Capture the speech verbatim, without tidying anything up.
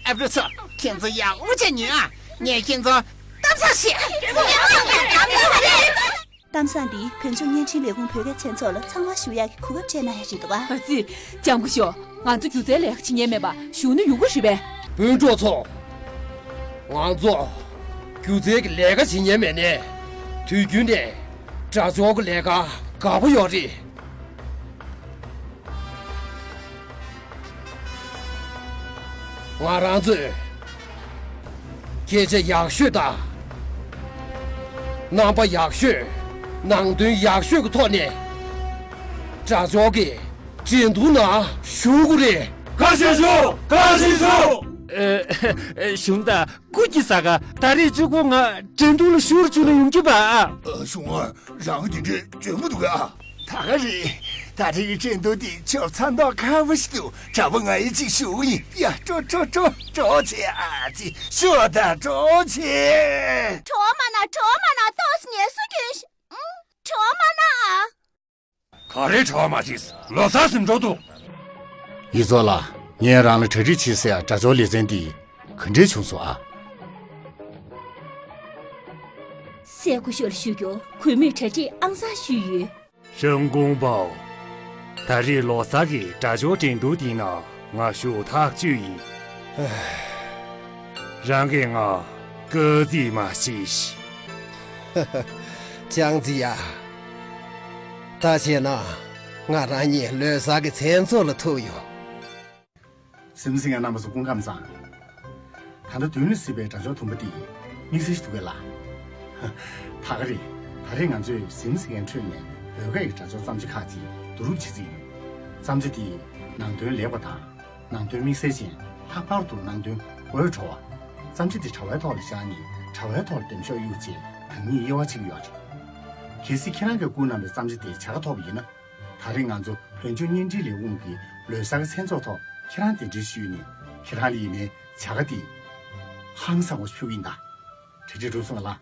ཨ་ཕྲུག་ཚོ། ཁྱེད་ཚོ་ཡག་པོ་བྱས་ཉོན་ཨ། ངས་ཁྱེད་ཚོ་གཏམ་བཟང་བཤད། གཏམ་བཟང་འདིས་བོད་ལྗོངས་བརྙན་འཕྲིན་ལས་ཁུངས་བོད་སྐད་མཚན་ཚོགས་ལ་ཚང་མ་ཞུ་ཡག་གི་གོ་སྐབས་སྤྲད་གནང་ཡ་རེད་འདུག་ག་ཨ་ཙི། ལྕམ་སྐུ་ཞབས། ང་ཚོ་སྒྱུ་རྩལ་ལས་ཀ་བྱེད་མཁན་མེད་པ་ཞུ་ན་ཡོང་གི་རེད་པས། སྤུན་གྲོགས་ཚོ། ང་ཚོ་སྒྱུ་རྩལ་གྱི་ལས་ཀ་བྱེད་མཁན་མེད་ནའི། དུས་རྒྱུན་ནས་དྲ་ལྗོངས་ཀྱི་ལས་ཀ་དགའ་པོ་ཡོད་རེད། ང་རང་ཚོས་སྐད་ཆ་ཡག་ཤོས་དང་། རྣམ་པ་ཡག་ཤོས། ནང་དོན་ཡག་ཤོས་ཀྱི་ཐོག་ནས་དྲ་ལྗོངས་ཀྱི་འགྲན་བསྡུར་ནང་ཞུགས་དགོས་རེད། བཀའ་དྲིན་ཆེ་ཞུ། བཀའ་དྲིན་ཆེ་ཞུ། ཨེ། གཞུང་དང་སྐུ་མཁྱེན་གསར་པ། ད་རེས་གཅིག་པོ་ང་འགྲན་བསྡུར་ལ་ཞུགས་བཅུག་ན་ཡོང་གི་པ། ཨ། གཞུང་ཨ། རང་དེ་འདྲའི་འཇོན་པོ་འདུག་ག་ད་ག་རེད། ད་རེས་ཀྱི་འགྲན་བསྡུར་འདི་ཆོབ་མཚར་མདོག་ཁ་པོ་ཞིག་འདུག་དྲ་པ་ང་ཡི་གཅིག་ཞུ་གི་ཡིན། ཡ། འགྲོ་འགྲོ་འགྲོ་འགྲོ་བྱེད། ཨ་ཙི། ཞུ་དང་འགྲོ་བྱེད། གྲོགས་མ་ན་གྲོགས་མ་ན་ཏོག་ཙམ་ངལ་གསོ་རྒྱུན་ཞིག་ཨུང་། གྲོགས་མ་ན་ཨ། ག་རེ་གྲོགས་མ་ཅིག་ལོ་གསར་ཟིན་འགྲོ་འདུག་ཡིག་ཚོགས་ལགས། ངས་རང་ལ་གྲ་སྒྲིག་བྱེད་ཟེར་ཡ་དྲ་ལྗོངས་ལེ་ཚན་འདི་ག་འདྲས་བྱུང་སོང་ཨ། སྲས་སྐུ་ཞབས་ལ་ཞུ་རྒྱུ་གུས་མོས་གྲ་སྒྲིག་ཨང་གསར་ཞུས་ཡོད། ཤང་ཀུང་པའོ། ད་རེས་ལོ་གསར་གྱི་དྲ་ལྗོངས་འགྲན་བསྡུར་འདིའི་ནང་ང་ཞུགས་ཐག་གཅོད་ཡིན། རང་གིས་ང་སྐུལ་རྩིས་མ་བྱེད་ཤིག་ཅང་ཙི་ཡ། ད་བྱས་ན་ང་རང་ཉིད་ལོ་གསར་གྱི་མཚན་ཚོགས་ལ་ཐུག་ཡོད། གཟིམ་གཟིམ་ངའི་རྣམ་པ་ཚོ་སྐུ་ཁམས་བཟང་། ད་ལྟ་མདུན་ལ་གཟིགས་པའི་དྲ་ལྗོངས་དུམ་བུ་འདི་དམིགས་བསལ་ཞིག་འདུག་གས་ལགས། ད་ག་རེད། ད་རེས་ང་ཚོས་གཟིམ་གཟིམ་ངའི་ཁྲོད་ནས་བོད་སྐད་ཀྱི་དྲ་ལྗོངས་བརྩམས་ཆོས་ཁག་ཅིག་བསྡུ་རུབ་བྱེད་རྩིས་ཡིན། བརྩམས་ཆོས་འདིའི་ནང་དོན་ལེགས་པ་དང་། ནང་དོན་དམིགས་བསལ་ཅན། ལྷག་པར་དུ་ནང་དོན་འོས་འཕྲོ་བ། བརྩམས་ཆོས་འདི་དྲ་བའི་ཐོག་ལ་བཞག་ནས་དྲ་བའི་ཐོག་ལ་འདེམས་ཤོག་གཡུགས་རྗེས་རང་ཉིད་དབྱེ་བ་ཕྱེ་གི་ཡོད་རེད། གལ་སྲིད་ཁྱེད་རང་གིས་བསྐུར་གནང་བའི་བརྩམས་ཆོས་དེ་བྱ་དགའ་ཐོབ་པ་ཡིན་ན། ད་རེས་ང་ཚོ་བོད་ལྗོངས་བརྙན་འཕྲིན་ལས་ཁུངས་ཀྱི་ལོ་གསར་གྱི་མཚན་ཚོགས་ཐོག་ཁྱེད་རང་གདན་འདྲེན་ཞུས་ནས་ཁྱེད་རང་ལ་ཡིན་ནའི་བྱ་དགའ་འདི་ཧང་སང་བ་ཞིག་ཕུལ་གྱི་ཡིན་ད། གྲ་སྒྲིག་གྲུབ་སོང་ལགས།